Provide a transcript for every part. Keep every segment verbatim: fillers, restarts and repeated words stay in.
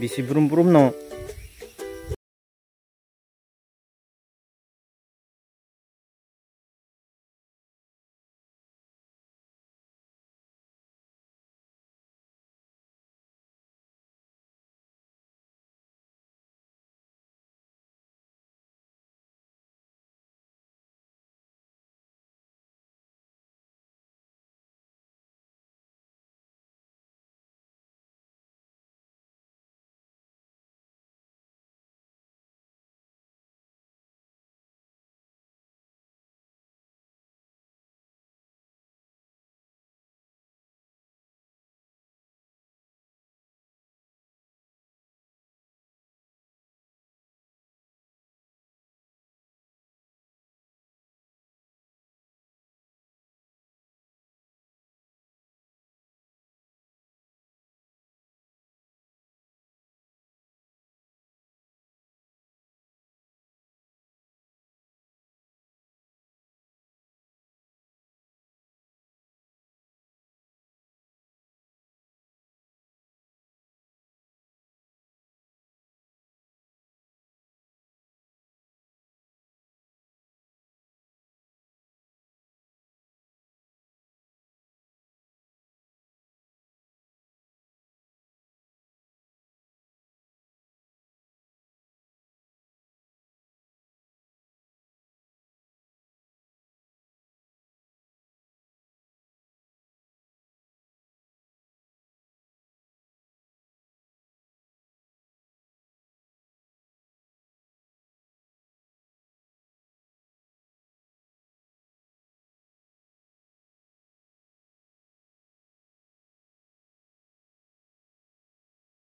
Bisi brum brum no.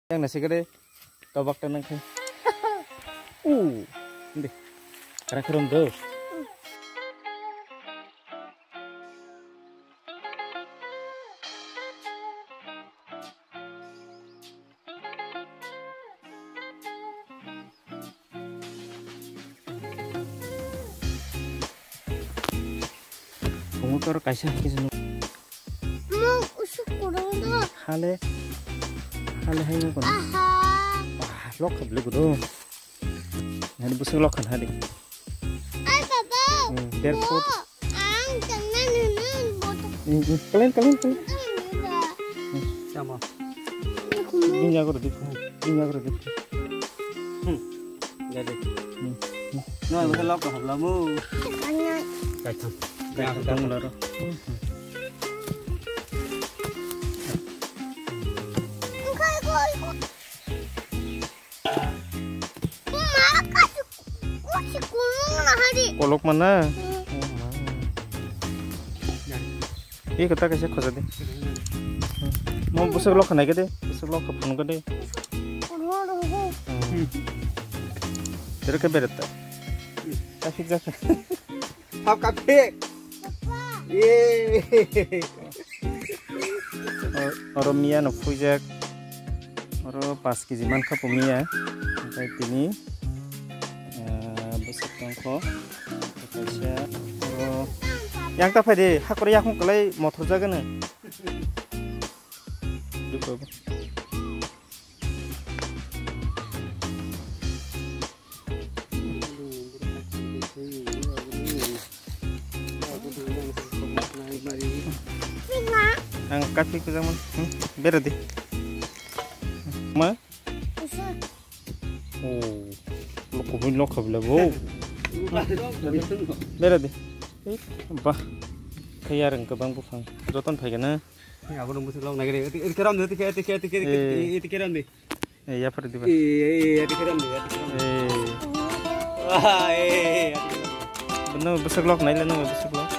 Yang nasi kade tobak tanang khe. Uh, ndi. Kara kharum do. Bungo tor kaisa hai kisa nuk. Mo usuk kurung do. Hale. Hale hai nuk. Aha. Wah, lok khabli kudu. Hani busuk lok khan hadi. Ai baba. Hmm, der foot. Ang tengna nunu boto. Hmm, hmm. Kalen, kalen, kalen. Sama. Ini aku udah di. Ini aku udah di. Hmm. Jadi. Hmm. Hmm. No, bisa lok khabla mu. Kanya. Kacang. Kacang laro. Kolok mana? Ih, kata kaisa khoja de. Mo busuk lok khanai kade, busuk lok phun kade. Terus ke bereta. Tapi jaka. Hap kape. Ye. O-, oro miya no phuijak. Oro paanch kg mankha po miya. Hwnkhe tini, ah, bwswk tongkho. Kaisa oro yang ta phai de, hakoro yakung kwlai mothor jagano. Ang kapi ko jang man. Hmm, bera di. Ma? Oh. Lo kubui lo khabla bo. Bera di. Eh, bah. Khayar ang kabang bufang. Joton phai gana. Abo nung bwswk lok nai gari. Eti, eti keram de, eti ke, eti ke, eti ke, eti ke, eti keram de. Eh, ya phar diba. Eh, eh, eh, eti keram de, eti keram de. Eh. Ah, eh, eh, eti keram. Bono bwswk lok nai le nung bwswk lok.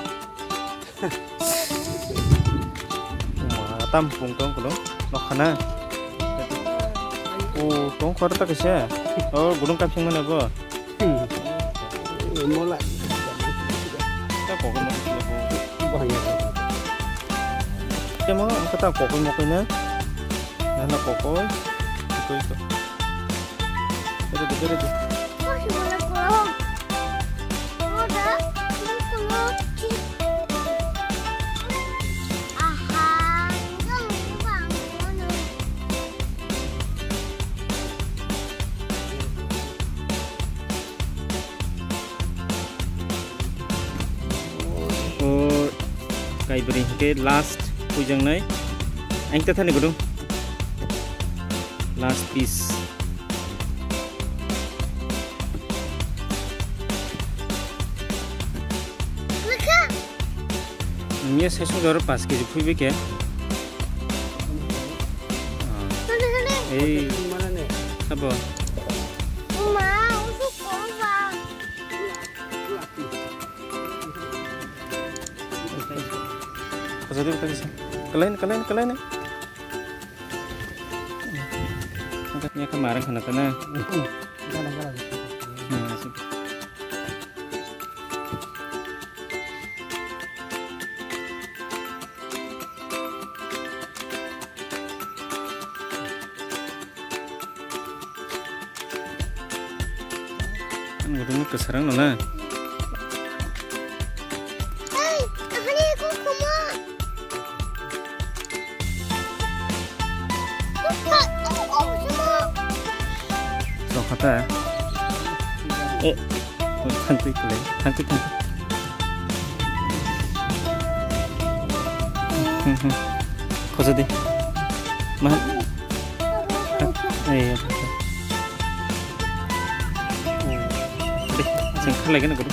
Wah, tam pung tong kulo. Lok khana. Oh, tong khor ta kaisa. Oh, gulung kapsing mane bo. Hmm. Mola. Ta kokoi mokoi sila bo. Bahaya. Temo, ang kata kokoi mokoi na. Nana kokoi. Ito, ito. Bere di, bere di. Aha. Ibri hingke last puijangnai. Ang ta thani gudung. Last piece. Nia sesung jor pas keji phuibe ke. Ah. Ei. Sabo. Kosadi utai kisa. Kelain, kelain, kelain. Angkat nia ke marang kana tana. Hmm, asik. Ang gutung ni kwsarang no na. Hey, ahani ko kamo. Ko ka, ko kamo. Sokata. Eh, thangtwi kle, thangtwi, thangtwi. Hmm, hmm. Khosa di. Mahal. Eh, ya. Di, sing khalai gana gudu.